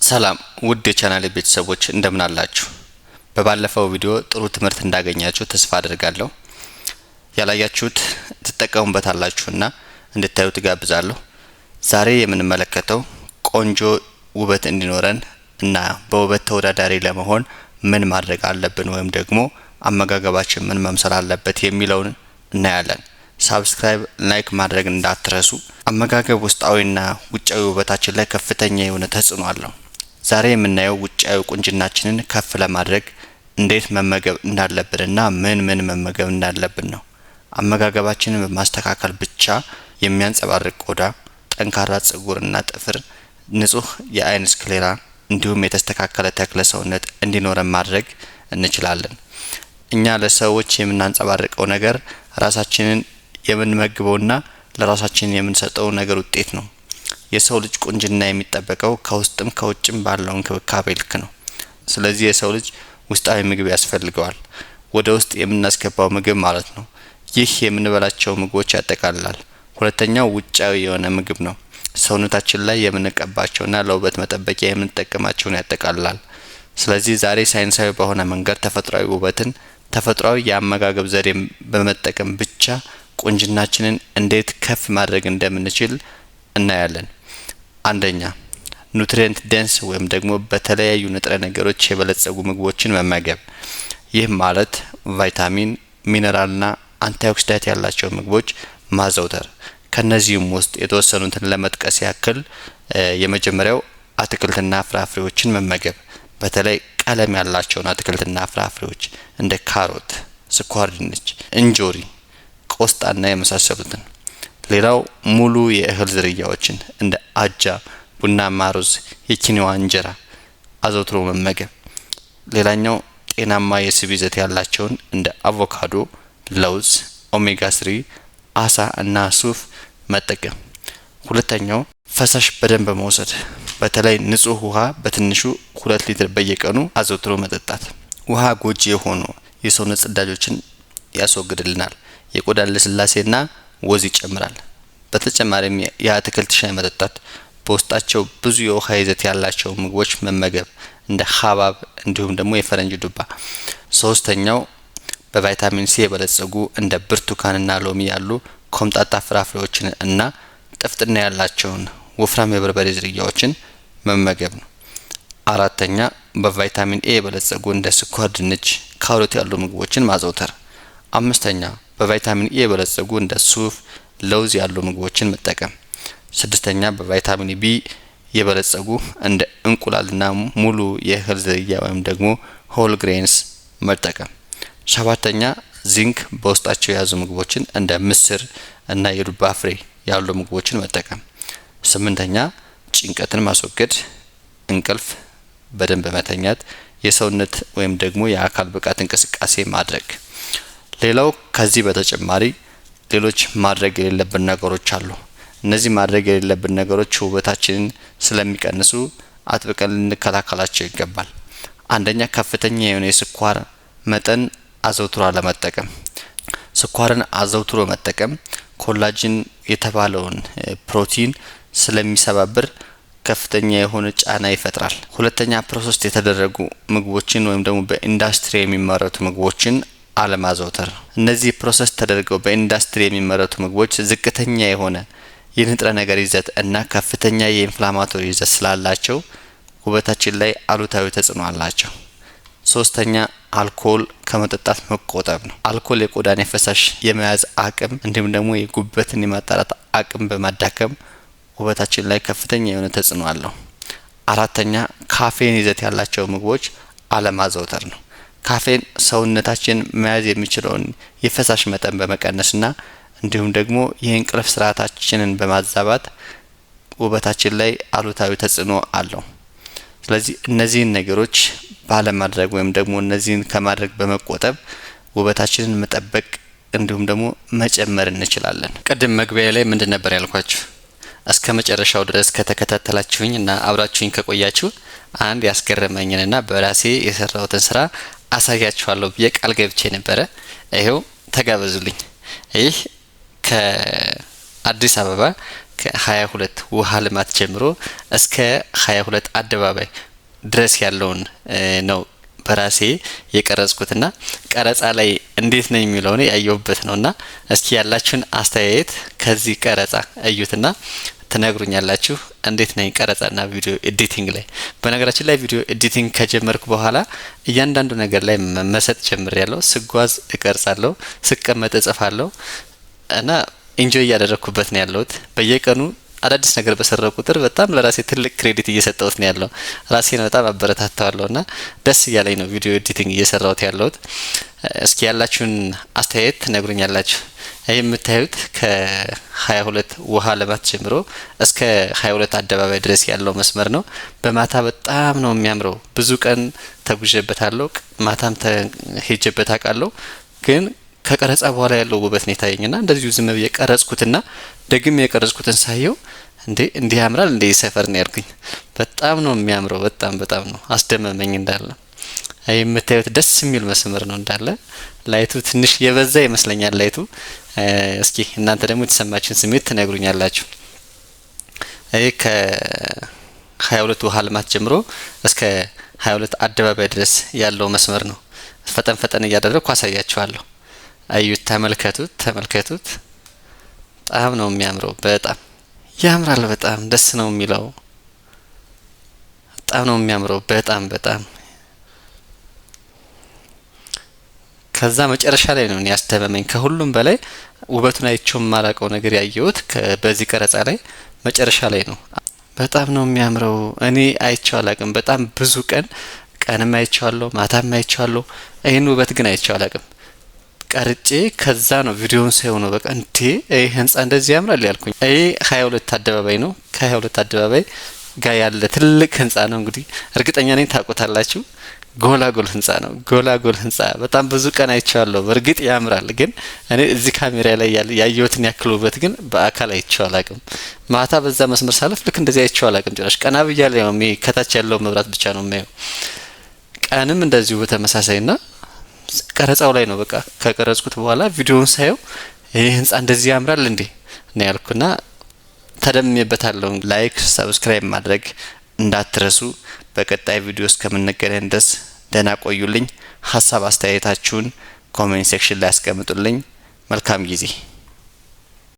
ሰላም ውድ የቻናሌ ቤተሰቦች፣ እንደምን አላችሁ? በባለፈው ቪዲዮ ጥሩ ትምህርት እንዳገኛችሁ ተስፋ አድርጋለሁ። ያላያችሁት ትጠቀሙበታላችሁና እንድታዩት እጋብዛለሁ። ዛሬ የምንመለከተው ቆንጆ ውበት እንዲኖረን እና በውበት ተወዳዳሪ ለመሆን ምን ማድረግ አለብን ወይም ደግሞ አመጋገባችን ምን መምሰል አለበት የሚለውን እናያለን። Subscribe፣ like ማድረግ እንዳትረሱ። አመጋገብ ውስጣዊና ውጫዊ ውበታችን ላይ ከፍተኛ የሆነ ተጽዕኖ አለው። ዛሬ የምናየው ውጫዊ ቁንጅናችንን ከፍ ለማድረግ እንዴት መመገብ እንዳለብንና ምን ምን መመገብ እንዳለብን ነው። አመጋገባችንን በማስተካከል ብቻ የሚያንጸባርቅ ቆዳ፣ ጠንካራ ጸጉርና ጥፍር፣ ንጹህ የአይን sclera እንዲሁም የተስተካከለ ተክለ ሰውነት እንዲኖረን ማድረግ እንችላለን። እኛ ለሰዎች የምናንጸባርቀው ነገር ራሳችንን የምንመግበውና ለራሳችን የምንሰጠው ነገር ውጤት ነው። የሰው ልጅ ቁንጅና የሚጠበቀው ከውስጥም ከውጭም ባለው እንክብካቤ ልክ ነው። ስለዚህ የሰው ልጅ ውስጣዊ ምግብ ያስፈልገዋል። ወደ ውስጥ የምናስገባው ምግብ ማለት ነው። ይህ የምንበላቸው ምግቦች ያጠቃልላል። ሁለተኛው ውጫዊ የሆነ ምግብ ነው። ሰውነታችን ላይ የምንቀባቸውና ለውበት መጠበቂያ የምንጠቀማቸውን ያጠቃልላል። ስለዚህ ዛሬ ሳይንሳዊ በሆነ መንገድ ተፈጥሯዊ ውበትን ተፈጥሯዊ የአመጋገብ ዘዴን በመጠቀም ብቻ ቁንጅናችንን እንዴት ከፍ ማድረግ እንደምንችል እናያለን። አንደኛ፣ nutrient dense ወይም ደግሞ በተለያዩ ንጥረ ነገሮች የበለጸጉ ምግቦችን መመገብ። ይህ ማለት ቫይታሚን፣ ሚነራልና antioxidant ያላቸው ምግቦች ማዘውተር። ከነዚህም ውስጥ የተወሰኑትን ለመጥቀስ ያክል፣ የመጀመሪያው አትክልትና ፍራፍሬዎችን መመገብ፣ በተለይ ቀለም ያላቸውን አትክልትና ፍራፍሬዎች እንደ ካሮት፣ ስኳር ድንች፣ እንጆሪ፣ ቆስጣና የመሳሰሉትን። ሌላው ሙሉ የእህል ዝርያዎችን እንደ አጃ፣ ቡናማ ሩዝ፣ የ quinoa እንጀራ አዘውትሮ መመገብ። ሌላኛው ጤናማ የስብ ይዘት ያላቸውን እንደ አቮካዶ፣ ለውዝ፣ omega 3፣ አሳ እና ሱፍ መጠቀም። ሁለተኛው ፈሳሽ በደንብ መውሰድ፣ በተለይ ንጹህ ውሃ በትንሹ 2 ሊትር በየቀኑ አዘውትሮ መጠጣት። ውሃ ጎጂ የሆኑ የሰውነት ጽዳጆችን ያስወግድልናል። የቆዳን ልስላሴና ወዝ ይጨምራል። በተጨማሪም የአትክልት ሻይ መጠጣት፣ በውስጣቸው ብዙ የውሃ ይዘት ያላቸው ምግቦች መመገብ እንደ ሀባብ እንዲሁም ደግሞ የፈረንጅ ዱባ። ሶስተኛው በቫይታሚን ሲ የበለጸጉ እንደ ብርቱካንና ሎሚ ያሉ ኮምጣጣ ፍራፍሬዎችን እና ጥፍጥና ያላቸውን ወፍራም የበርበሬ ዝርያዎችን መመገብ ነው። አራተኛ፣ በቫይታሚን ኤ የበለጸጉ እንደ ስኳር ድንች፣ ካሮት ያሉ ምግቦችን ማዘውተር። አምስተኛ፣ በቫይታሚን ኢ የበለጸጉ እንደ ሱፍ፣ ለውዝ ያሉ ምግቦችን መጠቀም። ስድስተኛ፣ በቫይታሚን ቢ የበለጸጉ እንደ እንቁላልና ሙሉ የእህል ዝርያ ወይም ደግሞ whole grains መጠቀም። ሰባተኛ፣ ዚንክ በውስጣቸው የያዙ ምግቦችን እንደ ምስር እና የዱባ ፍሬ ያሉ ምግቦችን መጠቀም። ስምንተኛ፣ ጭንቀትን ማስወገድ፣ እንቅልፍ በደንብ መተኛት፣ የሰውነት ወይም ደግሞ የአካል ብቃት እንቅስቃሴ ማድረግ። ሌላው ከዚህ በተጨማሪ ሌሎች ማድረግ የሌለብን ነገሮች አሉ። እነዚህ ማድረግ የሌለብን ነገሮች ውበታችንን ስለሚቀንሱ አጥብቀን ልንከላከላቸው ይገባል። አንደኛ፣ ከፍተኛ የሆነ የስኳር መጠን አዘውትሮ አለመጠቀም። ስኳርን አዘውትሮ መጠቀም collagen የተባለውን ፕሮቲን ስለሚሰባብር ከፍተኛ የሆነ ጫና ይፈጥራል። ሁለተኛ፣ process የተደረጉ ምግቦችን ወይም ደግሞ በኢንዱስትሪ የሚመረቱ ምግቦችን አለማዘውተር። እነዚህ process ተደርገው በኢንዱስትሪ የሚመረቱ ምግቦች ዝቅተኛ የሆነ የንጥረ ነገር ይዘት እና ከፍተኛ የ inflammatory ይዘት ስላላቸው ውበታችን ላይ አሉታዊ ተጽዕኖ አላቸው። ሶስተኛ፣ አልኮል ከመጠጣት መቆጠብ ነው። አልኮል የቆዳን የፈሳሽ የመያዝ አቅም እንዲሁም ደግሞ የጉበትን የማጣራት አቅም በማዳከም ውበታችን ላይ ከፍተኛ የሆነ ተጽዕኖ አለው። አራተኛ፣ ካፌን ይዘት ያላቸው ምግቦች አለማዘውተር ነው። ካፌን ሰውነታችን መያዝ የሚችለውን የፈሳሽ መጠን በመቀነስና እንዲሁም ደግሞ የእንቅልፍ ስርዓታችንን በማዛባት ውበታችን ላይ አሉታዊ ተጽዕኖ አለው። ስለዚህ እነዚህን ነገሮች ባለማድረግ ወይም ደግሞ እነዚህን ከማድረግ በመቆጠብ ውበታችንን መጠበቅ እንዲሁም ደግሞ መጨመር እንችላለን። ቅድም መግቢያ ላይ ምንድን ነበር ያልኳችሁ? እስከ መጨረሻው ድረስ ከተከታተላችሁኝ እና አብራችሁኝ ከቆያችሁ አንድ ያስገረመኝንና በራሴ የሰራሁትን ስራ አሳያችኋለሁ ብዬ ቃል ገብቼ ነበረ። ይሄው ተጋበዙልኝ። ይህ ከአዲስ አበባ ከ22 ውሃ ልማት ጀምሮ እስከ 22 አደባባይ ድረስ ያለውን ነው በራሴ የቀረጽኩትና ቀረጻ ላይ እንዴት ነው የሚለውን ያየሁበት ነውና እስኪ ያላችሁን አስተያየት ከዚህ ቀረጻ እዩትና ትነግሩኛላችሁ። እንዴት ነኝ ቀረጻና video editing ላይ? በነገራችን ላይ video editing ከጀመርኩ በኋላ እያንዳንዱ ነገር ላይ መመሰጥ ጀምሬያለሁ። ስጓዝ እቀርጻለሁ፣ ስቀመጥ እጽፋለሁ እና enjoy እያደረግኩበት ነው ያለሁት። በየቀኑ አዳዲስ ነገር በሰራው ቁጥር በጣም ለራሴ ትልቅ credit እየሰጠሁት ነው ያለው። ራሴን በጣም አበረታታዋለሁ እና ደስ እያለኝ ነው video editing እየሰራሁት ያለሁት። እስኪ ያላችሁን አስተያየት ትነግሩኛላችሁ። ይህ የምታዩት ከ22 ውሃ ልማት ጀምሮ እስከ 22 አደባባይ ድረስ ያለው መስመር ነው። በማታ በጣም ነው የሚያምረው። ብዙ ቀን ተጉዤበታለሁ፣ ማታም ሄጄበት አውቃለሁ። ግን ከቀረጻ በኋላ ያለው ውበት ነው የታየኝና እንደዚሁ ዝም ብዬ ቀረጽኩትና ደግሜ የቀረጽኩትን ሳየው እንዴ እንዲህ ያምራል እንዴ ሰፈር ነው ያልኩኝ። በጣም ነው የሚያምረው። በጣም በጣም ነው አስደመመኝ። እንዳለ የምታዩት ደስ የሚል መስመር ነው እንዳለ። Light ኡ ትንሽ የበዛ ይመስለኛል light ኡ። እስኪ እናንተ ደግሞ የተሰማችሁን ስሜት ትነግሩኛላችሁ። ይህ ከ22 ውሃ ልማት ጀምሮ እስከ 22 አደባባይ ድረስ ያለው መስመር ነው። ፈጠን ፈጠን እያደረግኩ አሳያችኋለሁ። አዩት፣ ተመልከቱት፣ ተመልከቱት። በጣም ነው የሚያምረው። በጣም ያምራል። በጣም ደስ ነው የሚለው። በጣም ነው የሚያምረው። በጣም በጣም። ከዛ መጨረሻ ላይ ነው ያስደመመኝ። ከሁሉም በላይ ውበቱን አይቼው የማላውቀው ነገር ያየሁት በዚህ ቀረጻ ላይ መጨረሻ ላይ ነው። በጣም ነው የሚያምረው። እኔ አይቼው አላውቅም። በጣም ብዙ ቀን ቀንም አይቼዋለሁ፣ ማታም አይቼዋለሁ። ይህን ውበት ግን አይቼው አላውቅም። ቀርጬ ከዛ ነው ቪዲዮውን ሳይሆን ነው በቃ እንዴ ይህ ህንጻ እንደዚህ ያምራል ያልኩኝ። ይህ 22 አደባባይ ነው። ከ22 አደባባይ ጋር ያለ ትልቅ ህንጻ ነው። እንግዲህ እርግጠኛ ነኝ ታውቁታላችሁ። ጎላጎል ህንጻ ነው። ጎላጎል ህንጻ በጣም ብዙ ቀን አይቼዋለሁ። በእርግጥ ያምራል፣ ግን እኔ እዚህ ካሜራ ላይ ያየሁትን ያክል ውበት ግን በአካል አይቼው አላውቅም። ማታ በዛ መስመር ሳለፍ ልክ እንደዚህ አይቼው አላውቅም። ጭራሽ ቀና ብያለሁ። ያው ከታች ያለው መብራት ብቻ ነው የማየው። ቀንም እንደዚሁ በተመሳሳይ ና ቀረጻው ላይ ነው በቃ ከቀረጽኩት በኋላ ቪዲዮውን ሳየው ይህ ህንጻ እንደዚህ ያምራል እንዴ ነው ያልኩና ተደምሜበታለሁ። Like፣ subscribe ማድረግ እንዳትረሱ። በቀጣይ ቪዲዮ እስከምንገናኝ ድረስ ደህና ቆዩልኝ። ሀሳብ አስተያየታችሁን comment section ላይ አስቀምጡልኝ። መልካም ጊዜ።